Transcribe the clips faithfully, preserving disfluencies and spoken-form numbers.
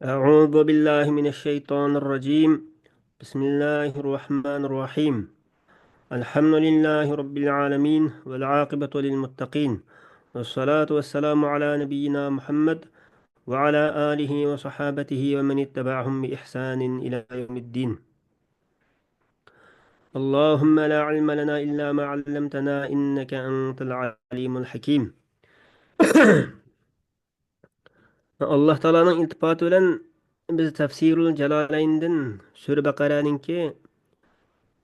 أعوذ بالله من الشيطان الرجيم. بسم الله الرحمن الرحيم. الحمد لله رب العالمين، والعاقبة للمتقين، والصلاة والسلام على نبينا محمد وعلى آله وصحابته ومن اتبعهم بإحسان إلى يوم الدين. اللهم لا علم لنا إلا ما علمتنا إنك أنت العليم الحكيم. ئاللاھ تائالانىڭ ئىلتىپاتى بىلەن بىز تەفسىرۇل جالالەيندىن سۈرە بەقەرەنىڭكى،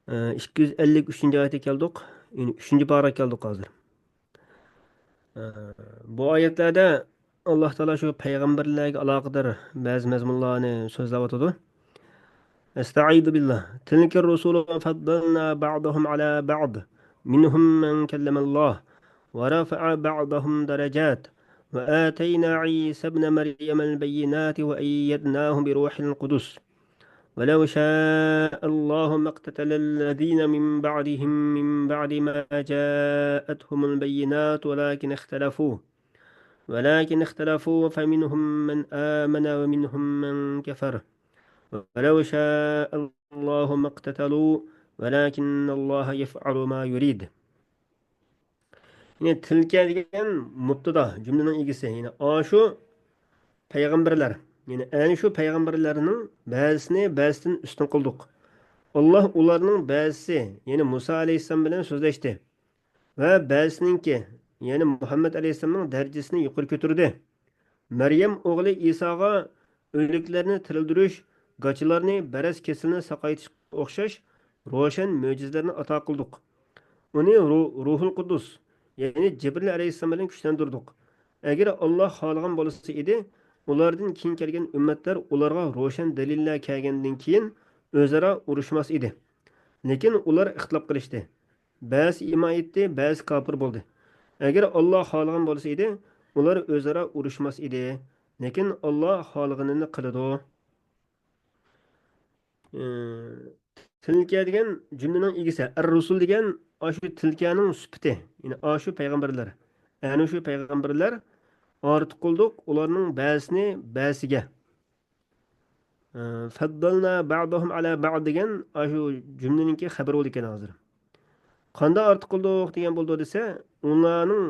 ئىككى يۈز ئەللىك ئۈچىنچى ئايىتىگە كەلدۇق. يەنى ئۈچىنچى پاراغا كەلدۇق ھازىر. بۇ ئايەتلەردە ئاللاھ تائالا شۇ پەيغەمبەرلەرگە ئالاقىدار بەزى مەزمۇنلارنى سۆزلەۋاتىدۇ. أستعيذ بالله. تلك الرسل فضلنا بعضهم على بعض منهم من كلم الله ورفع بعضهم درجات وآتينا عيسى ابن مريم البينات وأيدناه بروح القدس ولو شاء الله ما اقتتل الذين من بعدهم من بعد ما جاءتهم البينات ولكن اختلفوا ولكن اختلفوا فمنهم من آمن ومنهم من كفر ولو شاء الله ما اقتتلوا ولكن الله يفعل ما يريد. يەنى تىلكە دېگەن مۇبتادا، جۈملىنىڭ ئىگىسى. يەنى ئاشۇ پەيغەمبەرلەر، يەنى ئەنە شۇ پەيغەمبەرلەرنىڭ بەزىسىنى بەزىسىدىن ئۈستۈن قىلدۇق. ئاللاھ ئۇلارنىڭ بەزىسى، يەنى مۇسا ئەلەيھىسسالام بىلەن سۆزلەشتى ۋە بەزىسىنىڭكى، يەنى مۇھەممەد ئەلەيھىسسالامنىڭ دەرىجىسىنى يۇقىرى كۆتۈردى. مەريەم ئوغلى ئىساغا ئۆلۈكلەرنى تىرىلدۈرۈش، گاچىلارنى، بەرەس كېسىلىنى ساقايتىشقا ئوخشاش روشەن مۆجىزىلەرنى ئاتا قىلدۇق. ئۇنى روھ-، روھۇل قۇدۇس، يەنى جىبرىل ئەلەيھىسسالام بىلەن كۈچلەندۈردۇق. ئەگەر ئاللاھ خالىغان بولسا ئىدى، ئۇلاردىن كېيىن كەلگەن ئۈممەتلەر ئۇلارغا روشەن دەلىللەر كەلگەندىن كېيىن ئۆزئارا ئۇرۇشماس ئىدى. لېكىن ئۇلار ئىختىلاپ قىلىشتى. بەزىسى ئىمان ئېيتتى، بەزىسى كاپىر بولدى. ئەگەر ئاللاھ خالىغان بولسا ئىدى، ئۇلار ئۆزئارا ئۇرۇشماس ئىدى. لېكىن ئاللاھ خالىغىنىنى قىلىدۇ. ئى، تىلكە دېگەن جۈملىنىڭ ئىگىسى، ئەر-رۇسۇل دېگەن ئاشۇ تىلكەنىڭ سۈپىتى، يەنى ئاشۇ پەيغەمبەرلەر. ئەنە شۇ پەيغەمبەرلەر ئارتۇق قىلدۇق ئۇلارنىڭ بەزىسىنى بەزىسىگە. ئى، فەددەلنا بەئدەھۇم ئەلا بەئد دېگەن ئاشۇ جۈملىنىڭكى خەۋىرى بولىدىكەن ھازىر. قانداق ئارتۇق قىلدۇق دېگەن بولىدۇ دېسە، ئۇلارنىڭ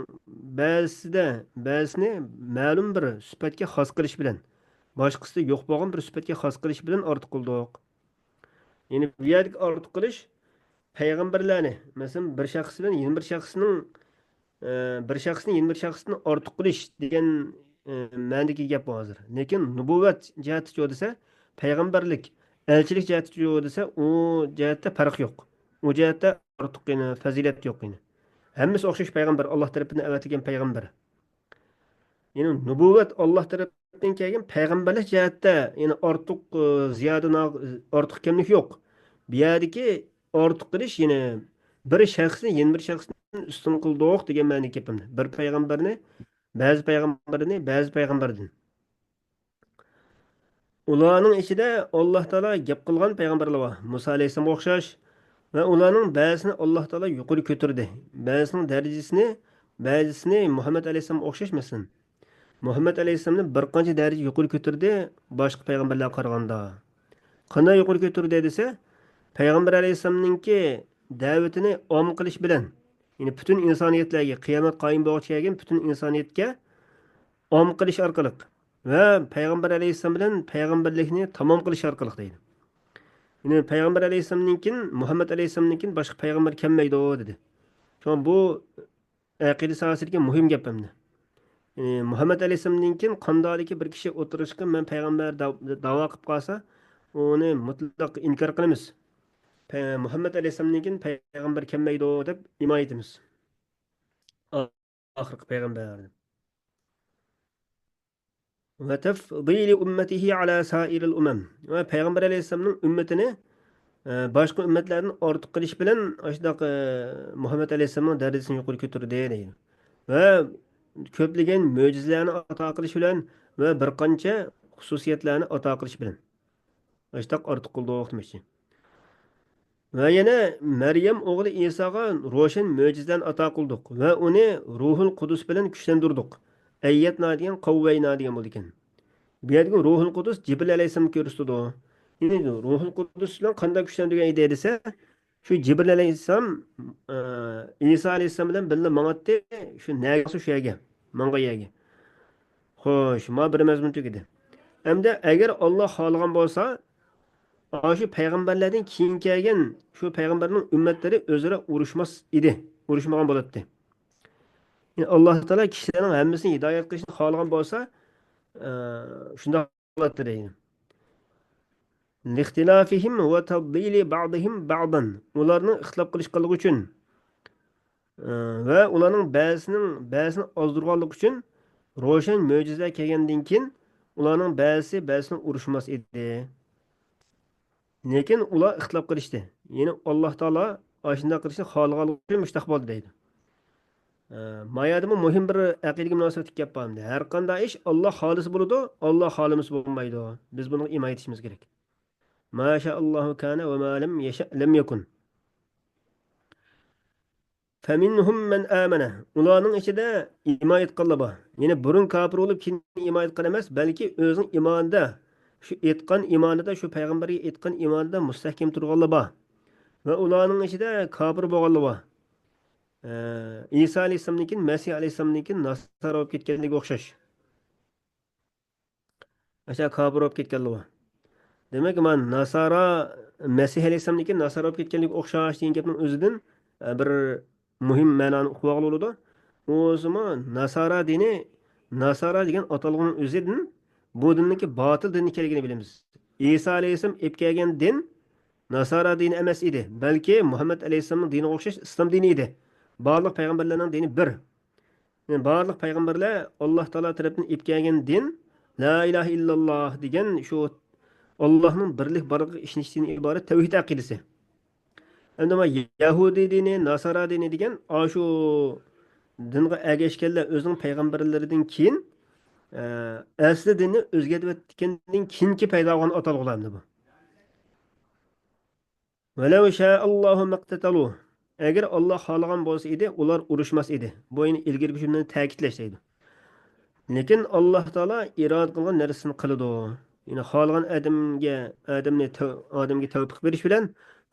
بەزىسىدە، بەزىسىنى مەلۇم بىر سۈپەتكە خاس قىلىش بىلەن، باشقىسىدا يوق بولغان بىر سۈپەتكە خاس قىلىش بىلەن ئارتۇق قىلدۇق. يەنى بۇ يەردىكى ئارتۇق قىلىش پەيغەمبەرلەرنى، مەسىلەن، بىر شەخس بىلەن يەنە بىر شەخسنىڭ، ئى، بىر شەخسنى يەنە بىر شەخستىن ئارتۇق قىلىش دېگەن، ئى، مەنىدىكى گەپ بۇ ھازىر. لېكىن نۇبۇۋۋەت جەھەتتىچۇ دېسە، پەيغەمبەرلىك، ئەلچىلىك جەھەتتىچۇ دېسە، ئۇ جەھەتتە پەرق يوق. ئۇ جەھەتتە ئارتۇق يەنە، پەزىلەت يوق يەنە. ھەممىسى ئوخشاش پەيغەمبەر، ئاللاھ تەرىپىدىن ئەۋەتىلگەن پەيغەمبەر. يەنى نۇبۇۋۋەت ئاللاھ تەرىپىدىن كەلگەن پەيغەمبەرلىك جەھەتتە، يەنى ئارتۇق، ئى، زىيادە نا-، ئارتۇق كەملىك يوق. بۇ يەردىكى ئارتۇق قىلىش يەنى بىر شەخسنى يەنە بىر شەخستىن ئۈستۈن قىلدۇق دېگەن مەنىدىكى گەپلەر. بىر پەيغەمبەرنى، بەزى پەيغەمبەرنى بەزى پەيغەمبەردىن. ئۇلارنىڭ ئىچىدە ئاللاھ تائالا گەپ قىلغان پەيغەمبەرلەر بار. مۇسا ئەلەيھىسسالامغا ئوخشاش. ۋە ئۇلارنىڭ بەزىسىنى ئاللاھ تائالا يۇقىرى كۆتۈردى. بەزىسىنىڭ دەرىجىسىنى، بەزىسىنى مۇھەممەد ئەلەيھىسسالامغا ئوخشاش، مەسىلەن. مۇھەممەد ئەلەيھىسسالامنى بىر قانچە دەرىجە يۇقىرى كۆتۈردى باشقا پەيغەمبەرلەرگە قارىغاندا. قانداق يۇقىرى كۆتۈردى دېسە، پەيغەمبەر ئەلەيھىسسالامنىڭكى دەۋىتىنى ئام قىلىش بىلەن، يەنى پۈتۈن ئىنسانىيەتلەرگە، قىيامەت قايىم بولغۇچە كەلگەن پۈتۈن ئىنسانىيەتكە ئام قىلىش ئارقىلىق ۋە پەيغەمبەر ئەلەيھىسسالام بىلەن پەيغەمبەرلىكنى تامام قىلىش ئارقىلىق دەيدۇ. يەنى پەيغەمبەر ئەلەيھىسسالامدىن كېيىن، مۇھەممەد ئەلەيھىسسالامدىن كېيىن باشقا پەيغەمبەر كەلمەيدۇ دېدى. شۇڭا بۇ ئەقىدە ساھەسىدىكى مۇھىم گەپ ئەمدى. يەنى مۇھەممەد ئەلەيھىسسالامدىن كېيىن قانداقتىكى بىر كىشى ئوتتۇرىغا چىقىپ، مەن پەيغەمبەر داۋ-، داۋا قىلىپ قالسا، ئۇنى مۇتلەق ئىنكار قىلىمىز. پەي-، مۇھەممەد ئەلەيھىسسالامدىن كېيىن پەيغەمبەر كەلمەيدۇ دەپ ئىمان ئېيتىمىز. ئاخىرقى پەيغەمبەر. وتفضيل أمته على سائر الأمم. ۋە پەيغەمبەر ئەلەيھىسسالامنىڭ ئۈممىتىنى، ئە، باشقا ئۈممەتلەردىن ئارتۇق قىلىش بىلەن ئاشۇنداق، ئە، مۇھەممەد ئەلەيھىسسالامنىڭ دەرىجىسىنى يۇقىرى كۆتۈردى دەيدۇ. ۋە كۆپلىگەن مۆجىزىلەرنى ئاتا قىلىش بىلەن ۋە بىر قانچە خۇسۇسىيەتلەرنى ئاتا قىلىش بىلەن. ئاشۇنداق ئارتۇق قىلدۇق دېمەكچى. ۋە يەنە مەريەم ئوغلى ئىساغا روشەن مۆجىزىلەرنى ئاتا قىلدۇق ۋە ئۇنى روھۇل قۇدۇس بىلەن كۈچلەندۈردۇق. ئەييەدنا دېگەن قەۋۋەينا دېگەن بولىدىكەن. بۇ يەردىكى روھۇل قۇدۇس جىبرىل ئەلەيھىسسالامنى كۆرسىتىدۇ. يەنى روھۇل قۇدۇس بىلەن قانداق كۈچلەندۈرگەن ئىدى دېسە، شۇ جىبرىل ئەلەيھىسسالام، ئە، ئىسا ئەلەيھىسسالام بىلەن بىللە ماڭاتتى. شۇ نەگە ماڭسا شۇ يەرگە، ماڭغان يەرگە. خوش، ما بىر مەزمۇن تۈگىدى. ئەمدى ئەگەر ئاللا خالىغان بولسا، ئاشۇ پەيغەمبەرلەردىن كېيىن كەلگەن شۇ پەيغەمبەرنىڭ ئۈممەتلىرى ئۆزئارا ئۇرۇشماس ئىدى، ئۇرۇشمىغان بولاتتى. يەنى ئاللا تائالا كىشىلەرنىڭ ھەممىسىنى ھىدايەت قىلىشنى خالىغان بولسا، ئە، شۇنداق بولاتتى دەيدۇ. لىختىلاپىھىم ۋە تەفزىلى بەئزىھىم بەئزەن. ئۇلارنىڭ ئىختىلاپ قىلىشقانلىقى ئۈچۈن، ئە، ۋە ئۇلارنىڭ بەزىسىنىڭ بەزىسىنى ئازدۇرغانلىقى ئۈچۈن روشەن مۆجىزىلەر كەلگەندىن كېيىن ئۇلارنىڭ بەزىسى بەزىسىنى ئۇرۇشماس ئىدى. لېكىن ئۇلار ئىختىلاپ قىلىشتى. يەنى ئاللا تائالا ئاشۇنداق قىلىشنى خالىغانلىقى ئۈچۈن مۇشۇنداق بولدى دەيدۇ. ئە، ما يەردىمۇ مۇھىم بىر ئەقىدىگە مۇناسىۋەتلىك گەپ بار ئەمدى. ھەر قانداق ئىش ئاللا خالىسا بولىدۇ، ئاللا خالىمىسا بولمايدۇ. بىز بۇنىڭغا ئىمان ئېيتىشىمىز كېرەك. ما شاء الله كان وما لم يشأ لم يكن. فمنهم من آمن. ئۇلارنىڭ ئىچىدە ئىمان ئېيتقانلار بار. يەنى بۇرۇن كاپىر بولۇپ، كېيىن ئىمان ئېيتقان ئەمەس، بەلكى ئۆزىنىڭ ئىمانىدا، شۇ ئېيتقان ئىمانىدا، شۇ پەيغەمبەرگە ئېيتقان ئىمانىدا مۇستەھكەم تۇرغانلار بار. ۋە ئۇلارنىڭ ئىچىدە كاپىر بولغانلار بار. ئە، ئىسا ئەلەيھىسسالامدىن كېيىن، مەسىھ ئەلەيھىسسالامدىن كېيىن ناسارا بولۇپ كەتكەنلىكىگە ئوخشاش. ئاشۇ كاپىر بولۇپ كەتكەنلىكى بار. دېمەك، مانا ناسارا، مەسىھ ئەلەيھىسسالامدىن كېيىن ناسارا بولۇپ كەتكەنلىكىگە ئوخشاش دېگەن گەپنىڭ ئۆزىدىن، ئە، بىر مۇھىم مەنانى ئۇقۇۋالغىلى بولىدۇ. ئۇ بولسىمۇ ناسارا دىنى، ناسارا دېگەن ئاتالغۇنىڭ ئۆزىدىن بۇ دىننىڭكى باتىل دىن ئىكەنلىكىنى بىلىمىز. ئىسا ئەلەيھىسسالام ئېلىپ كەلگەن دىن ناسارا دىنى ئەمەس ئىدى، بەلكى مۇھەممەد ئەلەيھىسسالامنىڭ دىنىغا ئوخشاش ئىسلام دىنى ئىدى. بارلىق پەيغەمبەرلەرنىڭ دىنى بىر. يەنى بارلىق پەيغەمبەرلەر ئاللا تائالا تەرەپتىن ئېلىپ كەلگەن دىن، لا ئىلاھە ئىللاللا دېگەن شۇ ئاللانىڭ بىرلىك بارلىقىغا ئىشىنىشتىن ئىبارەت تەۋھىد ئەقىدىسى. ئەمدى مانا يەھۇدىي دىنى، ناسارا دىنى دېگەن ئاشۇ دىنغا ئەگەشكەنلەر ئۆزىنىڭ پەيغەمبەرلىرىدىن كېيىن، ئە، ئەسلى دىننى ئۆزگەرتىۋەتكەندىن كېيىنكى پەيدا بولغان ئاتالغۇلار ئەمدى بۇ. ۋەلەۋ شائاللاھۇ مەقتەتەلۇ. ئەگەر ئاللا خالىغان بولسا ئىدى، ئۇلار ئۇرۇشماس ئىدى. بۇ يەنە ئىلگىرىكى جۈملىنى تەكىتلەش دەيدۇ. لېكىن ئاللا تائالا ئىرادە قىلغان نەرسىسىنى قىلىدۇ. يەنى خالىغان ئادەمگە، ئادەمنى تەۋ-، ئادەمگە تەۋپىق بېرىش بىلەن،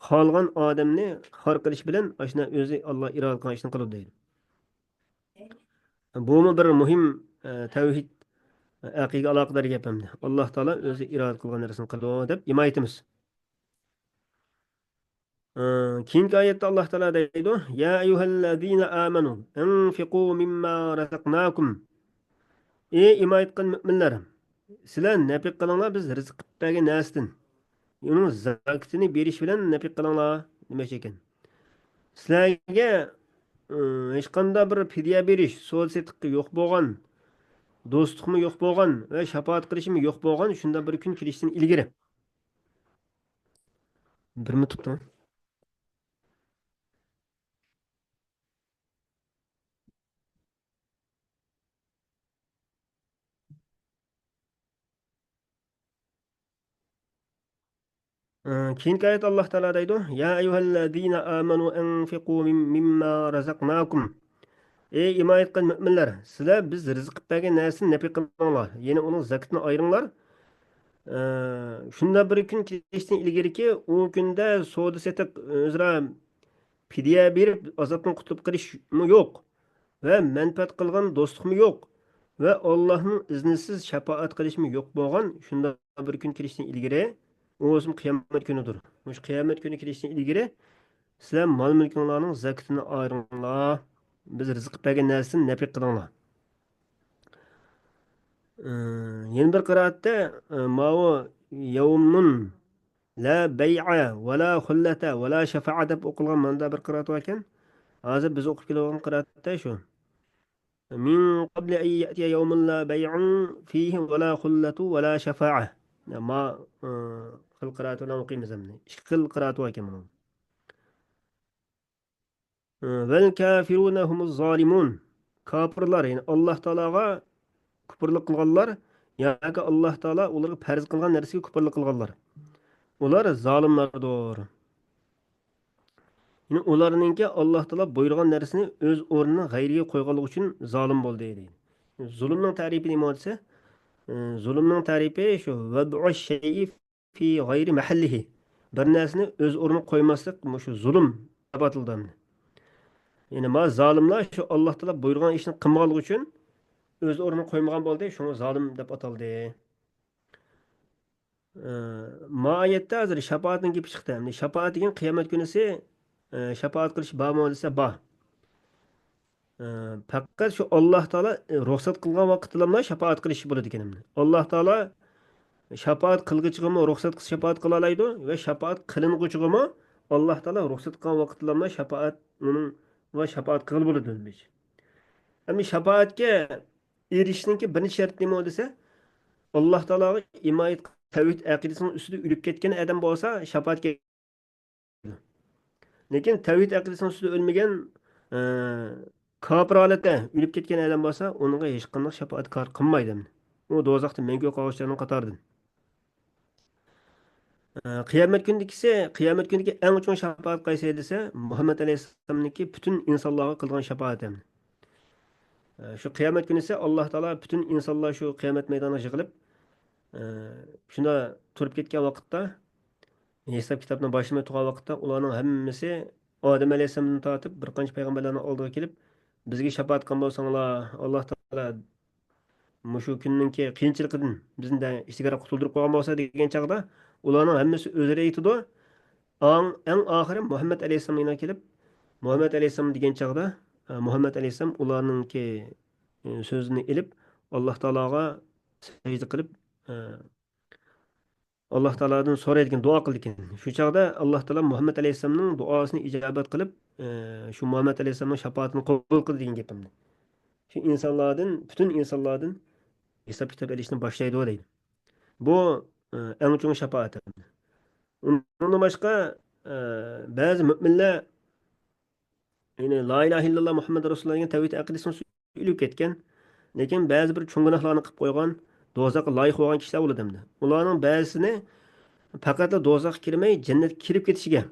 خالىغان ئادەمنى خار قىلىش بىلەن، ئاشۇنداق ئۆزى ئاللا ئىرادە قىلغان ئىشنى قىلىدۇ دەيدۇ. بۇمۇ بىر مۇھىم، ئە، تەۋھىد، ئەقىدىگە ئالاقىدار گەپ ئەمدى. ئاللا تائالا ئۆزى ئىرادە قىلغان نەرسىنى قىلىدۇ دەپ ئىمان ئېيتىمىز. ئى، كېيىنكى ئايەتتە ئاللا تائالا دەيدۇ، يا ئەييۇھەللەزىنە ئامەنۇ ئەنفىقۇ مىمما رەزەقناكۇم. ئى ئىمان ئېيتقان مۆمىنلەر، سىلەر نەپىقە قىلىڭلار بىز رىزىق قىلىپ بەرگەن نەرسىدىن. ئۇنىڭ زاكىتىنى بېرىش بىلەن نەپىقە قىلىڭلار دېمەكچى ئىكەن. سىلەرگە، ئى، ھېچقانداق بىر پىدىيە بېرىش، سودا سېتىق يوق بولغان، دوستلۇقمۇ يوق بولغان ۋە شاپائەت قىلىشمۇ يوق بولغان شۇنداق بىر كۈن كېلىشتىن ئىلگىرى. بىر مىنۇت توختاڭ. ئى، كېيىنكى ئايەت ئاللا تائالا دەيدۇ، يا ئەييۇھەللەزىنە ئامەنۇ ئەنفىقۇ مىم-، مىمما رەزەقناكۇم. ئەي ئىمان ئېيتقان مۆمىنلەر، سىلەر بىز رىزىق قىلىپ بەرگەن نەرسىدىن نەپىقە قىلىڭلار، يەنى ئۇنىڭ زاكىتىنى ئايرىڭلار. ئى، شۇنداق بىر كۈن كېلىشتىن ئىلگىرىكى، ئۇ كۈندە سودا سېتىق ئۆزئارا پىدىيە بېرىپ ئازابتىن قۇتۇلۇپ قېلىشمۇ يوق ۋە مەنپەئەت قىلغان دوستلۇقمۇ يوق ۋە ئاللاھنىڭ ئىزنىسىز شاپائەت قىلىشمۇ يوق بولغان شۇنداق بىر كۈن كېلىشتىن ئىلگىرى، ئۇ بولسىمۇ قىيامەت كۈنىدۇر. مۇشۇ قىيامەت كۈنى كېلىشتىن ئىلگىرى سىلەر مال-مۈلكۈڭلارنىڭ زاكىتىنى ئايرىڭلار، بىز رىزىق بەرگەن نەرسىدىن نەپىقە قىلىڭلار. ئى، يەنە بىر قىرائەتتە، ئى، ماۋۇ يەۋمۇن لا بەيئە ۋە لا خۇللەتە ۋە لا شەفائە دەپ ئوقۇلغان ماندا بىر قىرائەت بار ئىكەن. ھازىر بىز ئوقۇپ كېلىۋالغان قىرائەتتە شۇ. من قبل أن يأتي يوم لا بيع فيه ولا خلة ولا شفاعة. ما، ئى، خىل قىرائەت بىلەن ئوقۇيمىز ئەمدى. ئىككى خىل قىرائەت بار ئىكەن بۇنىڭ. ئى، والكافرون هم الظالمون. كاپىرلار، يەنى ئاللا تائالاغا كۇپۇرلۇق قىلغانلار ياكى ئاللا تائالا ئۇلارغا پەرز قىلغان نەرسىگە كۇپۇرلۇق قىلغانلار. ئۇلار زالىملاردۇر. يەنى ئۇلارنىڭكى ئاللا تائالا بۇيرۇغان نەرسىنى ئۆز ئورنىنىڭ غەيرىگە قويغانلىقى ئۈچۈن زالىم بولدى، دەيدۇ. زۇلۇمنىڭ تەرىپى نېمە دېسە، ئى، زۇلۇمنىڭ تەرىپى شۇ، ۋەدئۇ شەيئى فى غەيرى مەھەللىھى. بىر نەرسىنى ئۆز ئورنىغا قويماسلىق، مۇشۇ زۇلۇم دەپ ئاتىلىدۇ. يەنى ما زالىملار شۇ ئاللا تائالا بۇيرۇغان ئىشنى قىلمىغانلىقى ئۈچۈن ئۆز ئورنىغا قويمىغان بولدى، شۇڭا زالىم دەپ ئاتالدى. ئى، ما ئايەتتە ھازىر شاپائەتنىڭ گېپى چىقتى. ئەمدى شاپائەت دېگەن قىيامەت كۈنىسى، ئى، شاپائەت قىلىش بارمۇ دېسە، بار. ئى، پەقەت شۇ ئاللا تائالا رۇخسەت قىلغان ۋاقىتتىلا شاپائەت قىلىش بولىدىكەن ئەمدى. ئاللا تائالا شاپائەت قىلغۇچىغىمۇ رۇخسەت قىلسا شاپائەت قىلالايدۇ ۋە شاپائەت قىلىنغۇچىغىمۇ ئاللا تائالا رۇخسەت قىلغان ۋاقىتتىلا شاپائەت ئۇنىڭ ۋە شاپائەت قىلغىلى بولىدۇ دېمەكچى. ئەمدى شاپائەتكە ئېرىشىشنىڭكى بىرىنچى شەرتى نېمە دېسە، ئاللا تائالاغا ئىمان ئېيتقان، تەۋھىد ئەقىدىسىنىڭ ئۈستىدە ئۆلۈپ كەتكەن ئادەم بولسا شاپائەتكە. لېكىن تەۋھىد ئەقىدىسىنىڭ ئۈستىدە ئۆلمىگەن، ئە، كاپىر ھالەتتە ئۆلۈپ كەتكەن ئادەم بولسا، ئۇنىڭغا ھېچقانداق شاپائەت كار قىلمايدۇ. ئۇ دوزاختا مەڭگۈ قالغۇچىلارنىڭ قاتارىدىن. ئە، قىيامەت كۈنىدىكىسى، قىيامەت كۈنىدىكى ئەڭ چوڭ شاپائەت قايسى دېسە، مۇھەممەد ئەلەيھىسسالامنىڭكى پۈتۈن ئىنسانلارغا قىلغان شاپائەتى. ئە، شۇ قىيامەت كۈنىسى ئاللا تائالا پۈتۈن ئىنسانلار شۇ قىيامەت مەيدانىغا يىغىلىپ، ئە، شۇنداق تۇرۇپ كەتكەن ۋاقىتتا، ھېساب كىتابنى باشلىماي تۇرغان ۋاقىتتا، ئۇلارنىڭ ھەممىسى ئادەم ئەلەيھىسسالامدىن تارتىپ بىر قانچە پەيغەمبەرلەرنىڭ ئالدىغا كېلىپ، بىزگە شاپائەت قىلغان بولساڭلار، ئاللا تائالا مۇشۇ كۈننىڭكى قىيىنچىلىقىدىن بىزنى دە-، ئىچىگە قۇتۇلدۇرۇپ قويغان بولسا دېگەن چاغدا، ئۇلارنىڭ ھەممىسى ئۆزرە ئېيتىدۇ. ئاڭ-، ئەڭ ئاخىرى مۇھەممەد ئەلەيھىسسالام يېنىغا كېلىپ، مۇھەممەد ئەلەيھىسسالام دېگەن چاغدا، ئە، مۇھەممەد ئەلەيھىسسالام ئۇلارنىڭكى، ئە، سۆزىنى ئېلىپ، ئاللا تائالاغا سەجدە قىلىپ، ئە، ئاللا تائالادىن سورايدىكەن، دۇئا قىلىدىكەن. شۇ چاغدا ئاللا تائالا مۇھەممەد ئەلەيھىسسالامنىڭ دۇئاسىنى ئىجابەت قىلىپ، ئە، شۇ مۇھەممەد ئەلەيھىسسالامنىڭ شاپائىتىنى قوبۇل قىلدى دېگەن گېپىمدە. شۇ ئىنسانلاردىن، پۈتۈن ئىنسانلاردىن ھېساب كىتاب ئېلىشنى باشلايدۇ دەيدۇ. بۇ، ئە، ئەڭ چوڭ شاپائەت. ئۇنىڭدىن باشقا، ئە، بەزى مۆمىنلەر، يەنى لا ئىلاھە ئىللاللا مۇھەممەد رەسۇلۇللا دېگەن تەۋھىد ئەقىدىسىنىڭ ئۆلۈپ كەتكەن، لېكىن بەزى بىر چوڭ گۇناھلارنى قىلىپ قويغان، دوزاخقا لايىق بولغان كىشىلەر بولىدۇ ئەمدى. ئۇلارنىڭ بەزىسىنى پەقەتلا دوزاخقا كىرمەي، جەننەتكە كىرىپ كېتىشىگە،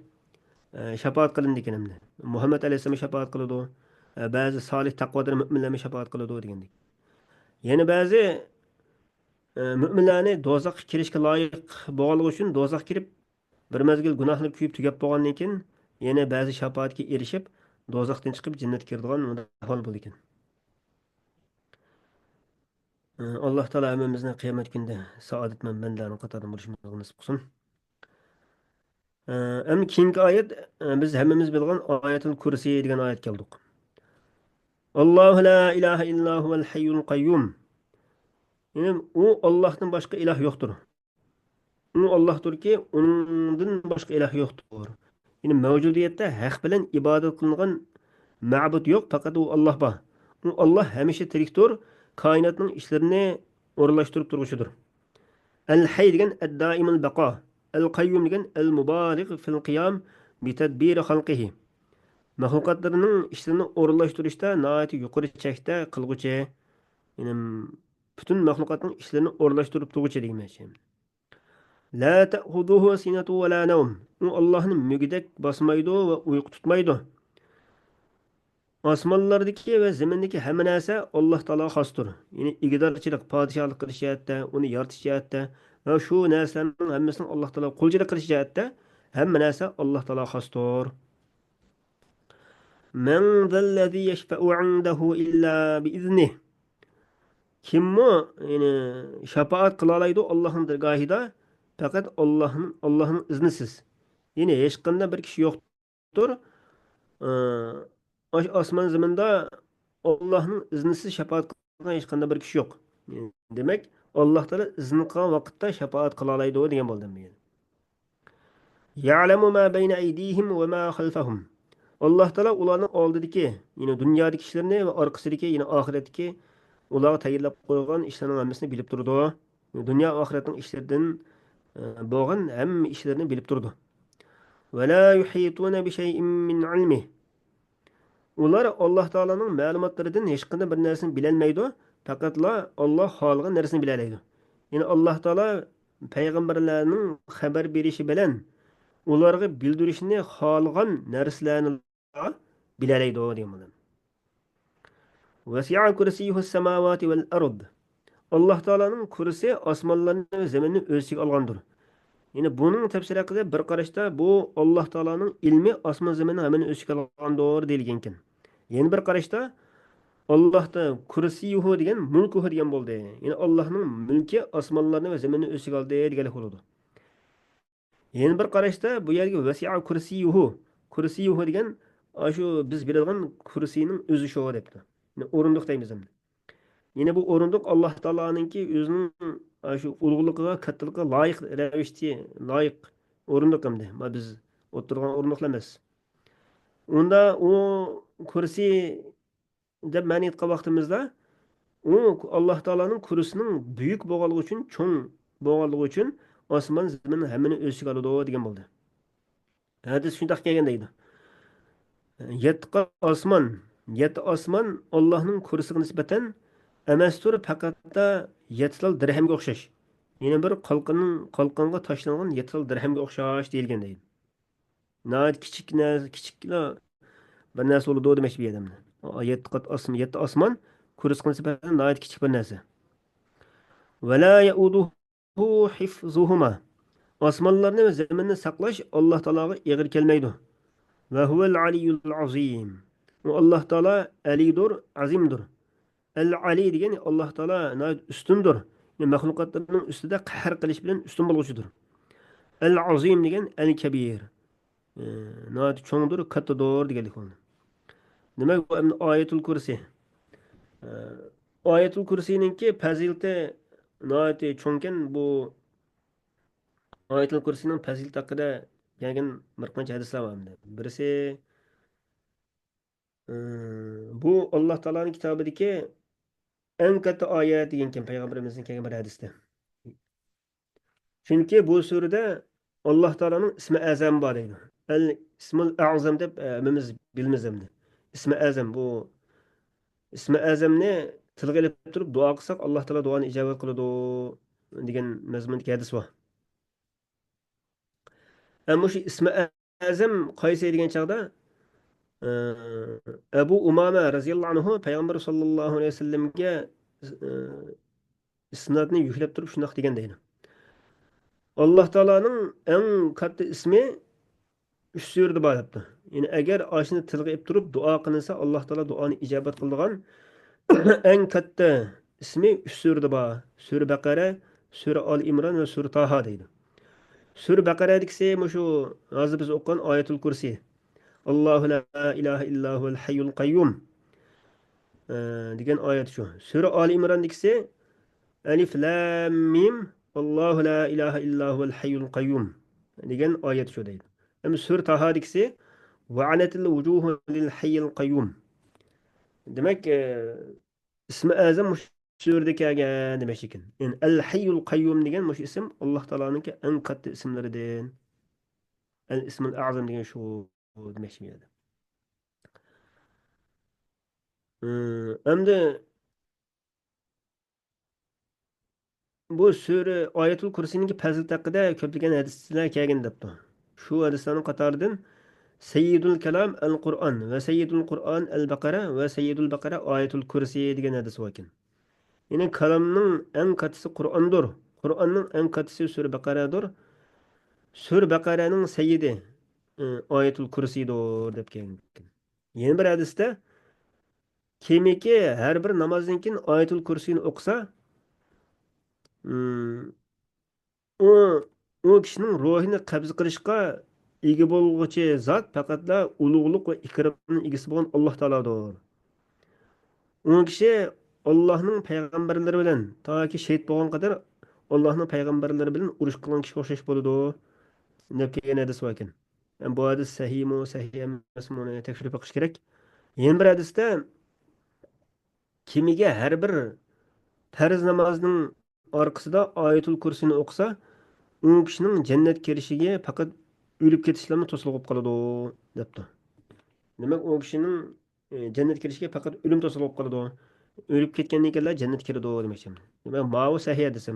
ئە، شاپائەت قىلىنىدىكەن ئەمدى. مۇھەممەد ئەلەيھىسسالام شاپائەت قىلىدۇ، ئە، بەزى سالىھ، تەقۋادار مۆمىنلەرمۇ شاپائەت قىلىدۇ دېگەندەك. يەنە بەزى، ئە، مۆمىنلەرنى دوزاخقا كىرىشكە لايىق بولغانلىقى ئۈچۈن دوزاخقا كىرىپ، بىر مەزگىل گۇناھلىرى كۆيۈپ تۈگەپ بولغاندىن كېيىن، يەنە بەزى شاپائەتكە ئېرىشىپ، دوزاختىن چىقىپ جەننەتكە كىرىدىغان مۇنداق ئەھۋال بولىدىكەن. ئاللا تائالا ھەممىمىزنى قىيامەت كۈنىدە سائادەتمەن بەندىلەرنىڭ قاتارىدا بولۇشىمىزغا نېسىپ قىلسۇن. ئەمدى كېيىنكى ئايەت، بىز ھەممىمىز بىلغان ئايەتۇل كۇرسى دېگەن ئايەتكە كەلدۇق. ئاللاھۇ لا ئىلاھە ئىللا ھۇۋەل ھەييۇل قەييۇم. يەنى ئۇ ئاللاھتىن باشقا ئىلاھ يوقتۇر. ئۇ ئاللاھتۇركى، ئۇنىڭدىن باشقا ئىلاھ يوقتۇر. يەنى مەۋجۇدىيەتتە ھەق بىلەن ئىبادەت قىلىنغان مەبۇد يوق، پەقەت ئۇ ئاللاھ بار. ئۇ ئاللاھ ھەمىشە تىرىكتۇر، كائىناتنىڭ ئىشلىرىنى ئورۇنلاشتۇرۇپ تۇرغۇچىدۇر. ئەل ھەي دېگەن ئەددائىمۇل بەقا، ئەل قەييۇم دېگەن ئەل مۇبالىغ فىل قىيام بىتەدبىرى خەلقىھى. مەخلۇقاتلىرىنىڭ ئىشلىرىنى ئورۇنلاشتۇرۇشتا ناھايىتى يۇقىرى چەكتە قىلغۇچى، يەنى پۈتۈن مەخلۇقاتنىڭ ئىشلىرىنى ئورۇنلاشتۇرۇپ تۇرغۇچى دېگەن مەنىسى. لا تەخۇزۇھۇ سىنەتۇ ۋە لا نەۋم. ئۇ ئاللاھنى مۈگدەك باسمايدۇ ۋە ئۇيقۇ تۇتمايدۇ. ئاسمانلاردىكى ۋە زېمىندىكى ھەممە نەرسە ئاللاھ تائالاغا خاستۇر. يەنى ئىگىدارچىلىق، پادىشاھلىق قىلىش جەھەتتە، ئۇنى يارىتىش جەھەتتە ۋە شۇ نەرسىلەرنىڭ ھەممىسىنىڭ ئاللاھ تائالاغا قۇلچىلىق قىلىش جەھەتتە ھەممە نەرسە ئاللاھ تائالاغا خاستۇر. مەن زەللەزى يەشفەئۇ ئىندەھۇ ئىللا بىئىزنىھ. كىممۇ، يەنى، شاپائەت قىلالايدۇ ئاللاھنىڭ دەرگاھىدا؟ پەقەت ئاللاھنىڭ، ئاللاھنىڭ ئىزنىسىز. يەنى ھېچقانداق بىر كىشى يوقتۇر، ئى، ئاش-، ئاسمان زېمىندا ئاللاھنىڭ ئىزنىسىز شاپائەت قىلغان ھېچقانداق بىر كىشى يوق. دېمەك، ئاللاھ تائالا ئىزن قىلغان ۋاقىتتا شاپائەت قىلالايدۇ دېگەن بولدى. يەلەمۇ ما بەينە ئەيدىھىم ۋە ما خەلفەھۇم. ئاللاھ تائالا ئۇلارنىڭ ئالدىدىكى، يەنى دۇنيادىكى ئىشلىرىنى ۋە ئارقىسىدىكى، يەنى ئاخىرەتتىكى ئۇلارغا تەييارلاپ قويغان ئىشلارنىڭ ھەممىسىنى بىلىپ تۇرىدۇ. دۇنيا ئاخىرەتنىڭ ئىشلىرىدىن، ئە، بولغان ھەممە ئىشلىرىنى بىلىپ تۇرىدۇ. ۋە لا يۇھىتۇنە بىشەيئىن مىن ئىلمىھ. ئۇلار ئاللاھ تائالانىڭ مەلۇماتلىرىدىن ھېچقانداق بىر نەرسىنى بىلەلمەيدۇ، پەقەتلا ئاللاھ خالىغان نەرسىنى بىلەلەيدۇ. يەنى ئاللاھ تائالا پەيغەمبەرلەرنىڭ خەۋەر بېرىشى بىلەن ئۇلارغا بىلدۈرۈشنى خالىغان نەرسىلەرنى بىلەلەيدۇ دېگەن بولىدۇ. ۋەسىئە كۇرسىييۇھۇس سەماۋاتى ۋەل ئەرض. ئاللاھ تائالانىڭ كۇرسى ئاسمانلارنى ۋە زېمىننى ئۆز ئىچىگە ئالغاندۇر. يەنى بۇنىڭ تەپسىرى ھەققىدە بىر قاراشتا بۇ ئاللاھ تائالانىڭ ئىلمى ئاسمان زېمىننىڭ ھەممىنى ئۆز ئىچىگە ئالغاندۇر دېيىلگەنكەن. يەنە بىر قاراشتا ئاللاھتا كۇرسىيۇھۇ دېگەن مۇلكۇھۇ دېگەن بولدى. يەنى ئاللاھنىڭ مۈلكى ئاسمانلارنى ۋە زېمىننى ئۆز ئىچىگە ئالدى دېگەنلىك بولىدۇ. يەنە بىر قاراشتا بۇ يەرگە ۋەسىئە كۇرسىيۇھۇ، كۇرسىيۇھۇ دېگەن ئاشۇ بىز بىلىدىغان كۇرسىنىڭ ئۆزى شۇ دەپتۇ. يەنى ئورۇندۇق دەيمىز ئەمدى. يەنە بۇ ئورۇندۇق ئاللاھ تائالانىڭكى ئۆزىنىڭ ئاشۇ ئۇلۇغلۇقىغا، كاتتىلىقىغا لايىق رەۋىشتە لايىق ئورۇندۇق ئەمدى. ما بىز ئولتۇرغان ئورۇندۇقلار ئەمەس. ئۇندا ئۇ كۇرسى دەپ مەنە ئېيتقان ۋاقتىمىزدا، ئۇ ئاللاھ تائالانىڭ كۇرسىنىڭ بۈيۈك بولغانلىقى ئۈچۈن، چوڭ بولغانلىقى ئۈچۈن ئاسمان زېمىن ھەممىنى ئۆز ئىچىگە ئالىدۇ دېگەن بولدى. ھەدىس شۇنداق كەلگەن دەيدۇ. يەتتە قات ئاسمان، يەتتە ئاسمان ئاللاھنىڭ كۇرسىغا نىسبەتەن ئەمەستۇر، پەقەتلا يەتتە تال دىرھەمگە ئوخشاش. يەنە بىر قالقىنىڭ، قالقانغا تاشلانغان يەتتە تال دىرھەمگە ئوخشاش دېيىلگەن دەيدۇ. ناھايىتى كىچىك نەرسە، كىچىكلا بىر نەرسە بولىدۇ دېمەكچى بۇ ئادەمنى. يەتتە قات ئاسم-، يەتتە ئاسمان كۇرسىغا نىسبەتەن ناھايىتى كىچىك بىر نەرسە. ۋەلا يەئۇدۇھۇ ھىفزۇھۇما. ئاسمانلارنى ۋە زېمىننى ساقلاش ئاللاھ تائالاغا ئېغىر كەلمەيدۇ. ۋە ھۇۋەل ئەلىييۇل ئەزىم. ئۇ ئاللاھ تائالا ئەلىدۇر، ئەزىمدۇر. ئەل ئەلى دېگەن ئاللاھ تائالا ناھايىتى ئۈستۈندۇر. يەنى مەخلۇقاتلىرىنىڭ ئۈستىدە قەھەر قىلىش بىلەن ئۈستۈن بولغۇچىدۇر. ئەل ئەزىم دېگەن ئەل كەبىر. ئى، ناھايىتى چوڭدۇر، كاتتىدۇر دېگەنلىك بولىدۇ. دېمەك، بۇ ئەمدى ئايەتۇل كۇرسى. ئى، ئايەتۇل كۇرسىنىڭكى پەزىلىتى ناھايىتى چوڭكەن. بۇ ئايەتۇل كۇرسىنىڭ پەزىلىتى ھەققىدە كەلگەن بىر قانچە ھەدىسلەر بار ئەمدى. بىرسى، ئى، بۇ ئاللاھ تائالانىڭ كىتابىدىكى ئەڭ كاتتا ئايەت دېگەنكەن پەيغەمبىرىمىزدىن كەلگەن بىر ھەدىستە. چۈنكى بۇ سۈرىدە ئاللاھ تائالانىڭ ئىسمى ئەزەم بار دەيدۇ. ئەل ئىسمۇل ئەزەم دەپ، ئە، ھەممىمىز بىلىمىز ئەمدى. ئىسمى ئەزەم بۇ، ئىسمى ئەزەمنى تىلغا ئېلىپ تۇرۇپ دۇئا قىلساق، ئاللاھ تائالا دۇئانى ئىجابەت قىلىدۇ دېگەن مەزمۇندىكى ھەدىس بار. ئە، مۇشۇ ئىسمى ئەزەم قايسى دېگەن چاغدا، ئە، ئەبۇ ئۇمامە رەزىياللاھۇ ئەنھۇ پەيغەمبەر ساللاللاھۇ ئەلەيھى ۋەسەللەمگە، ئە، ئىسنادنى يۈكلەپ تۇرۇپ شۇنداق دېگەن دەيدۇ. ئاللاھ تائالانىڭ ئەڭ كاتتا ئىسمى ئۈچ سۈرىدە بار دەپتۇ. يەنى ئەگەر ئاشۇنى تىلغا ئېلىپ تۇرۇپ دۇئا قىلىنسا، ئاللاھ تائالا دۇئانى ئىجابەت قىلىدىغان ئەڭ كاتتا ئىسمى ئۈچ سۈرىدە بار. سۈرە بەقەرە، سۈرە ئال ئىمران ۋە سۈرە تاھا دەيدۇ. سۈرە بەقەرەدىكىسى مۇشۇ ھازىر بىز ئوقۇغان ئايەتۇل كۇرسى. ئاللاھۇ لا ئىلاھە ئىللا ھۇۋەل ھەييۇل قەييۇم، ئە، دېگەن ئايەت شۇ. سۈرە ئال ئىمراندىكىسى ئەلىف لام مىم، ئاللاھۇ لا ئىلاھە ئىللا ھۇۋەل ھەييۇل قەييۇم دېگەن ئايەت شۇ دەيدۇ. ئەمما سۈرە تاھادىكىسى ۋەئەنەتىل ۋۇجۇھۇ لىل ھەييىل قەييۇم. دېمەك، ئە، ئىسمى ئەزەم مۇشۇ سۈرىدە كەلگەن دېمەكچىكەن. يەنى ئەل ھەييۇل قەييۇم دېگەن مۇشۇ ئىسىم ئاللاھ تائالانىڭكى ئەڭ كاتتا ئىسىملىرىدىن. ئەل ئىسمۇل ئەزەم دېگەن شۇ دېمەكچى بۇ يەردە. ئە، ئەمدى بۇ سۈرە ئايەتۇل كۇرسىنىڭكى پەزىلىتى ھەققىدە كۆپلىگەن ھەدىسلەر كەلگەن دەپتۇ. شۇ ھەدىسلەرنىڭ قاتارىدىن سەييىدۇل كالام ئەل قۇرئان ۋە سەييىدۇل قۇرئان ئەل بەقەرە ۋە سەييىدۇل بەقەرە ئايەتۇل كۇرسى دېگەن ھەدىس باركەن. يەنى كالامنىڭ ئەڭ كاتتىسى قۇرئاندۇر، قۇرئاننىڭ ئەڭ كاتتىسى سۈرە بەقەرەدۇر، سۈرە بەقەرەنىڭ سەييىدى، ئى، ئايەتۇل كۇرسىدۇر دەپ كەلگەن. يەنە بىر ھەدىستە، كىمكى ھەر بىر نامازدىن كېيىن ئايەتۇل كۇرسىنى ئوقۇسا، ئۇ، ئۇ كىشىنىڭ روھىنى قەبزە قىلىشقا ئىگە بولغۇچى زات پەقەتلا ئۇلۇغلۇق ۋە ئىكرامنىڭ ئىگىسى بولغان ئاللاھ تائالادۇر. ئۇ كىشى ئاللاھنىڭ پەيغەمبەرلىرى بىلەن تاكى شېھىت بولغانغا قەدەر ئاللاھنىڭ پەيغەمبەرلىرى بىلەن ئۇرۇش قىلغان كىشىگە ئوخشاش بولىدۇ، دەپ كەلگەن ھەدىس باركەن. بۇ ھەدىس سەھىھمۇ، سەھىھ ئەمەسمۇ، ئۇنى تەكشۈرۈپ بېقىش كېرەك. يەنە بىر ھەدىستە، كىمگە ھەر بىر پەرز نامازنىڭ ئارقىسىدا ئايەتۇل كۇرسىنى ئوقۇسا، ئۇ كىشىنىڭ جەننەتكە كىرىشىگە پەقەت ئۆلۈپ كېتىشلىرىلا توسالغۇ بولۇپ قالىدۇ، دەپتۇ. دېمەك، ئۇ كىشىنىڭ، ئى، جەننەتكە كىرىشىگە پەقەت ئۆلۈم توسالغۇ بولۇپ قالىدۇ. ئۆلۈپ كەتكەندىن كېيىنلا جەننەتكە كىرىدۇ دېمەكچى. دېمەك، ماۋۇ سەھىھ ھەدىس.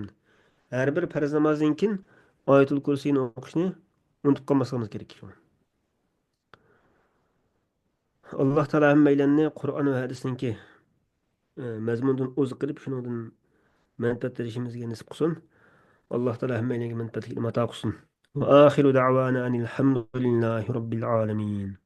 ھەر بىر پەرز نامازدىن كېيىن ئايەتۇل كۇرسىنى ئوقۇشنى ئۇنتۇپ قالماسلىقىمىز كېرەك. ئاللاھ تائالا ھەممەيلەننى قۇرئان ۋە ھەدىسنىڭكى، ئى، مەزمۇنىدىن ئوزۇق ئېلىپ، شۇنىڭدىن مەنپەئەتلىشىمىزگە نېسىپ قىلسۇن. ئاللاھ تائالا ھەممەيلەنگە مەنپەئەتلىك ئىلىم ئاتا قىلسۇن. وآخر دعوانا أن الحمد لله رب العالمين.